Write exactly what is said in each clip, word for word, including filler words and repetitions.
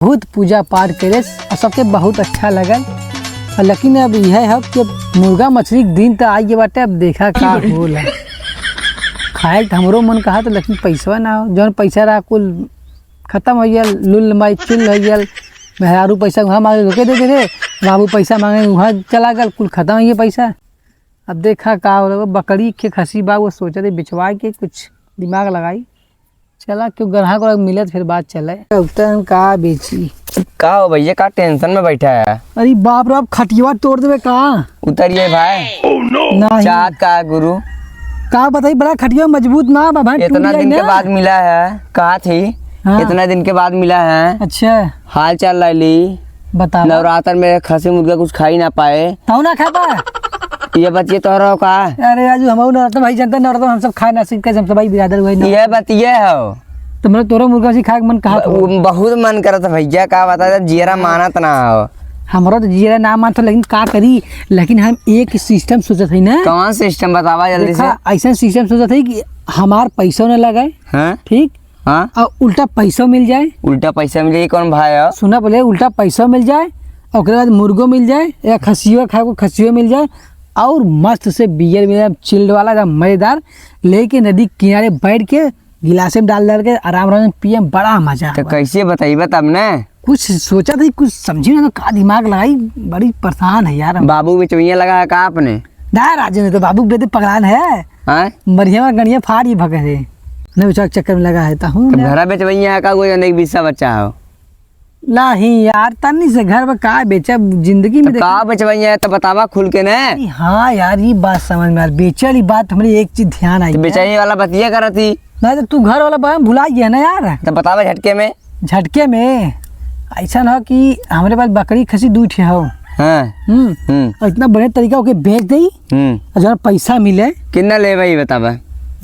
बहुत पूजा पाठ करे और सबके बहुत अच्छा लगल। और लेकिन अब यह है कि मुर्गा मछली के दिन तो आई गए बाटे, अब देखा का होला। खाए तो हमरो मन कहा तो, लेकिन पैसवा ना हो, जौन पैसा रहा कुल खत्म हो गया, लुल माई चुल हो गया। मेहरारू पैसा वहाँ मांगे ओके दे दे रहे, बाबू पैसा मांगे वहाँ चला गल, कुल खत्म हो गया पैसा। अब देखा का हो, बकरी के खसी बा, वो सोचा थे बिचवा के कुछ दिमाग लगाई। चला, क्यों ग्राहक वाहक मिले तो फिर बात चले। उतन का बेची? का हो भैया, का टेंशन में बैठा है? अरे बाप रे, अब खटिया तोड़ देवे का? उतरिए भाई। नहीं। चाहत का गुरु? का बताई, बड़ा खटिया मजबूत ना बा भाई, टूट इतना जाई दिन के ना। बाद मिला है, कहा थी? हाँ। इतना दिन के बाद मिला है। अच्छा। हाल चाल ले ली। बतावा। नवरात्र में खसी मुर्गा कुछ खा ही ना पाए। तौ ना खाबा? ये बतिये तोहरा का? अरे राजू, हम नवरात्र भाई जनता नवरात्र हम सब खाए ना सीख के, हम सब भाई बिरादर हुए ना। ये बतिये हो। तो मतलब तोरा मुर्गा सी खाए के मन कहा ब-, था? वो बहुत मन करत भैया, का बता दे, जियरा मानत ना हो। हमरो तो जियरा ना मानत, लेकिन का करी, लेकिन हम एक सिस्टम सोचत हई ना। कौन सिस्टम बतावा जल्दी देखा, से? ऐसा सिस्टम सोचत हई कि हमार पैसो ना लगे, हाँ? ठीक? हाँ? और उल्टा पैसो मिल जाए। उल्टा पैसा मिल जाए, कौन भाई हो? सुना बोले, उल्टा पैसो मिल जाए, ओकरे बाद मुर्गो मिल जाए, या खसियो खाए को खसियो मिल जाए, और मस्त से बियर मिल जाए, चिल्ड वाला, एकदम मजेदार, लेके नदी किनारे बैठ के गिलासे में डाल डाल के आराम आराम से पिए में बड़ा मजा तो आवे। कैसे बताइबे तब ने? कुछ सोचा था, कुछ समझी ना तो का दिमाग लगाई, बड़ी परेशान है यार हम। बाबू बिचवैया लगा है का अपने? ना राजू ने तो बाबू बेदे पगलान है। हाँ? बढ़िया में गणिया फाड़ी भगे है। नहीं, उचक चक्कर में लगा है, ता हूँ तो ना। घरा बेचवैया है का, कोई अनेक बीसा बच्चा हो? नहीं यार, तन्नी से घर में का बेचा, जिंदगी में तब देखी। का बेचवैया है तो बतावा खुल के ने। अरे हाँ यार, ये बात समझ में आ रही। बेचे वाली बात हमरे एक चीज ध्यान आई तो है। बेचैनी वाला बतिया करत ही। ना तो तू घर वाला बात भुला गया ना यार। तो बतावा झटके में। झटके में ऐसा ना कि हमरे पास बकरी खसी दू ठे हो। हाँ। हम्म। हम्म। और इतना बढ़िया तरीका ओके बेच दई। हम्म। और जौन पैसा मिले। कितना लेबा ई बतावा।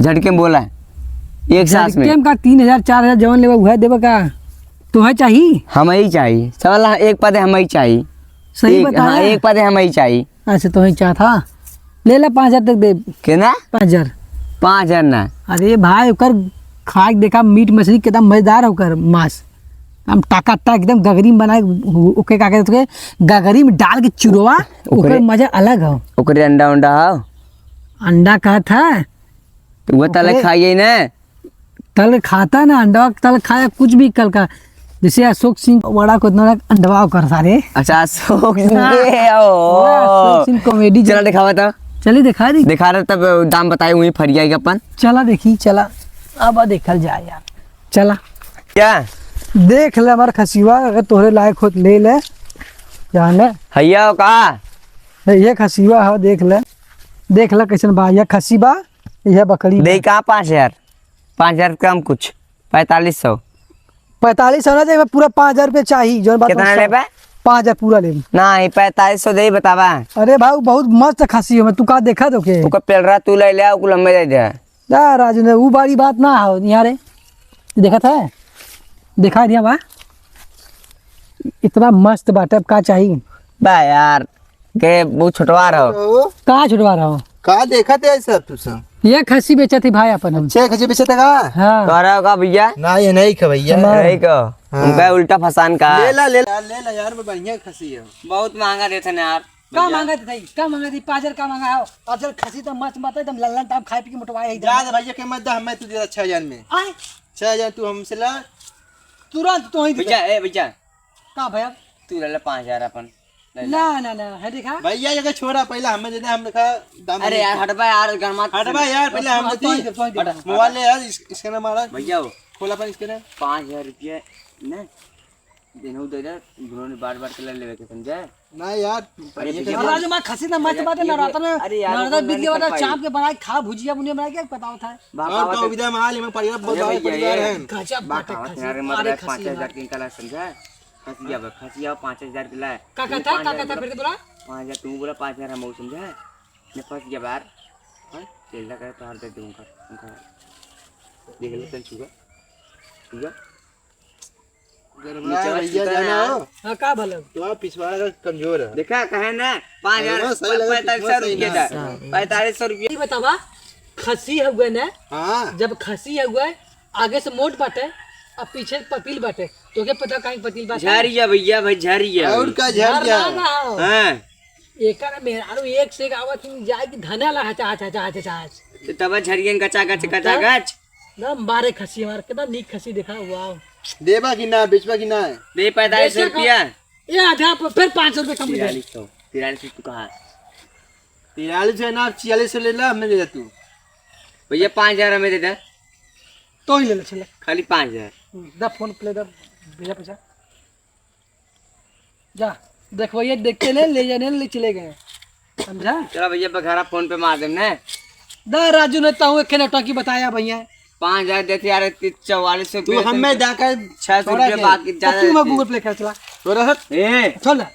झटके में बोला। एक सांस में। झटके में का तीन हजार, चार हजार जौन लेबा उहे देबा का? तोहे चाही? हमही चाही। सवाल एक पदे हमही चाही। सही एक, बता हाँ, रहा है। एक पदे हमही चाही। अच्छा, तोहे चाहत हा? ले ला, पाँच हजार तक दे। केना? पाँच हजार। पाँच हजार ना। अरे भाई, ओकर खा के देखा, मीट मछली कितना मजेदार है ओकर मांस। हम टाका टाक एकदम गगरी में बनाए, ओके का कहते हैं, गगरी में डाल के चुरवा, ओकरे ओकर मजा अलग हो। ओकरे अंडा उंडा हो? अंडा कहत है? तो वो तले ओकरे खाइए ना। तल खाता ना, अंडवा के तल खाया, कुछ भी कल का। जैसे अशोक सिंह वड़ा को इतना अंडवा कर सारे। अच्छा, अशोक सिंह हाँ। के, ओ। वो अशोक सिंह comedy चला जो दिखावा तो। चली दिखा दी। दिखा रहे तब दाम बताए हुई फरिया के अपन। चला देखी, चला। अब देखल जाए यार। चला। क्या? देख ले हमार खसिवा, अगर तोहरे लायक होत ले ले। जाने। हैया हो का? ये खसिवा हो, देख ले। देख ले कैसन बा, ये खसी बा, ये बकरी दे बा। का पाँच हजार? पाँच हजार कम कुछ, पैंतालीस सौ। पैंतालीस सौ ना दे, पूरा पाँच हजार रुपया चाही, जौन बात कितना बता। लेबे? पाँच हजार पूरा लेबे। नहीं, पैंतालीस सौ दे, बतावा। अरे भाई, बहुत मस्त खसी हो, मैं तू का देखा तो के? ओकर पेलरा तू ले ले, ओकुल हमें दे दे। ना राजू ने, वो बड़ी बात ना हो, यहाँ रे। देखत है? दिखा दिया बा। इतना मस्त बाटे, अब का चाही? बा यार, के वो छुटवा रहो। हेलो। का छुटवा रहो? का देखत है सब तू सब? ये खसी बेचत ही भाई अपन हम। अच्छा, खसी बेचत है का? हाँ। कह रहा का भैया? ना, ये नहीं खा भैया। हमार। नहीं कहो। हाँ। उनका उल्टा फसान का। ले ला, ले ला, ले ला यार, वो बढ़िया खसी है। बहुत महंगा देते ना यार। का भैया। मांगत है? का मांगत है? पाँच हजार का मांगा हो? पाँच हजार खसी तो मस्त मत एकदम लल्लन टाप खाए पी के मोटवाए एकदम। जा दे भैया के मत दे, हमें तुझे अच्छा जान में। आए? छह हजार तू हमसे ला। तुरंत तो ही दे। भैया, ए भैया। का भैया? तू ले ले पाँच हजार अपन। ले ले। ना, ना, ना, है देखा? भैया, ये छोरा पहले हमें दे दे, हम देखा दाम अरे नहीं यार, किया। हटबा यार, गरमा हटबा यार, पहले हम हाँ, देती। तो ही दे, तो ही दे। हट, मोबाइल ले यार, इस, इसके ना मारा। भैया हो। खोला अपन इसके ना। पाँच हजार रुपये ना, देनहु दे दे, दुनों ने बार बार के ले लेवे के, समझे? ना यार, अरे ये भैया। कैसे? राजू माँ खसी ना मत बात है, अरे नवरात्र में, अरे यार, नवरात्र वो बीत गया, नहीं कर पाई। चाप के बनाए खा, भुजिया बुनिया बनाए, क्या बताओ था? बाप और आवत तो है। विदा में हाल में परिवार बहुत अरे बड़ा भैया, ये परिवार है। गजब बाप बाटे आवत खसी। है, अरे मत खसी, खा, अरे बात खसी। पाँच हजार के इनका ला समझा? खसिया बा, खसिया पाँच हजार के लाए। का तू कहता है? पाँच का हजार कहता है? बोला, फिर से बोला। पाँच हजार तू बोला, पाँच हजार हम समझा? मैं फंस गया बाहर। हाँ? चल रहा करे तो हर दे दूंगा, उनका। देख ले, चल छुआ। छुआ। गड़बड़ा नीचे है भैया, छूता जाना है। हो। हाँ, का भला? तो आप पिछवाड़ा का कमजोर है। देखा, कहे ना, पाँच हजार, अरे, सही लगा, पैंतालीस सौ पिछवाड़ा सही रुपया ना। था। हाँ। पैंतालीस सौ रुपया। ये बतावा, खसी हउए ना? हाँ। जब खसी हउए, आगे से मोट बाटे, अब पीछे पतील बाटे, तोके पता काहे पतील बाटे? झरिया भैया, भाई झरिया। और का झरिया? ना, ना। हाँ। एकर मेहरारू एक से एक आवत ही जाए कि धना ला हचा, हचा, हचा, हचा, हचा। तो तब झरियन गचा, गच, गचा, गच। ना मारे खसी मार, कितना नीक खसी देखा, वाह। देबा कि ना, बेचबा कि ना? दे पैंतालीस सौ रुपया। ये आधा प-, फिर पाँच सौ रुपये कम दे। तिरालीस सौ, तिरालीस सौ तू कहा? तिरालीस सौ ना, छियालीस सौ ले ला, हमें दे दे तू। भैया, पाँच हजार हमें दे दे। तो ही ले ले, चले। खाली पाँच हजार। हम्म, दा फोन पे ले, दा भैया पैसा। जा, देखो ये देखते ले, ले जाने ले चले गए। समझा? चला भैया, बघारा फोन पे मार देम ने। दा राजू ने ताऊ एक नौटंकी बताया भैया। पाँच हजार देते यार, ती-, चौवालीस सौ तू रुपये हमें देते। जाकर छह सौ छोड़ा रुपये के। बाकी तो ज्यादा तू मैं देते। Google Pay कर चला। छोड़ा हट। ए। छोड़ ना।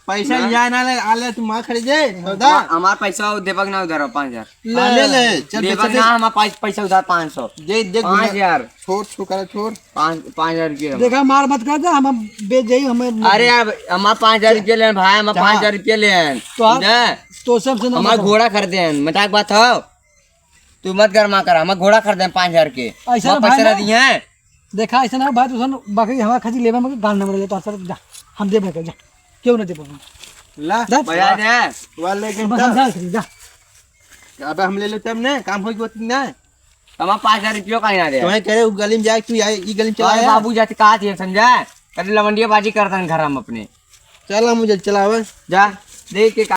पैसा ना। लिया ना ले, आ ले, तू माँ खरीदे, सौदा। हमार, हमार पैसा देबक ना उधार, पाँच हजार। ले। आ, ले, ले, चल, देबक चल, ना, चल। हमार पास पैसा उधार पाँच सौ। दे, दे, पाँच हजार। छोड़, छोड़, करा, छोड़। पाँच, पाँच हजार रुपये हम। देखा, मार मत कर दे, हम, हम बेच जाई, हमें अरे यार, हमार पाँच हजार रुपये लेन भाई, हमार क्या? पाँच हजार रुपये लेन। तो आप, समझे? तो सबसे ना हमार बताओ। घोड़ा खरीदे हैं, मजाक बात हो? तू मत गरमा कर, हमार घोड़ा खरीदे हैं पाँच हजार के। ऐसा हमार ना भाई पैसा ना ना। दिए हैं। देखा, ऐसा ना भाई, तू सुन, बकरी हमार खसी लेबे में गान नंबर ले, तो सर जा, हम देबे कर, जा, क्यों ना देबे? ला, जा। बजा दे। वालेकुम बस हम सलाम। जा, जा। अब हम ले लेते हम ने, काम हो गया ना। हमार पाँच हजार रुपयो काहे ना दे? तुम्हें कह रहे, उ गली में जाए, तू आए, ई गली में चला तुम्हारे आया। बाबू जाते कहा थे, समझा? कभी लवंडिया बाजी करता है घर हम अपने। चला मुझे चलावे। जा, देख के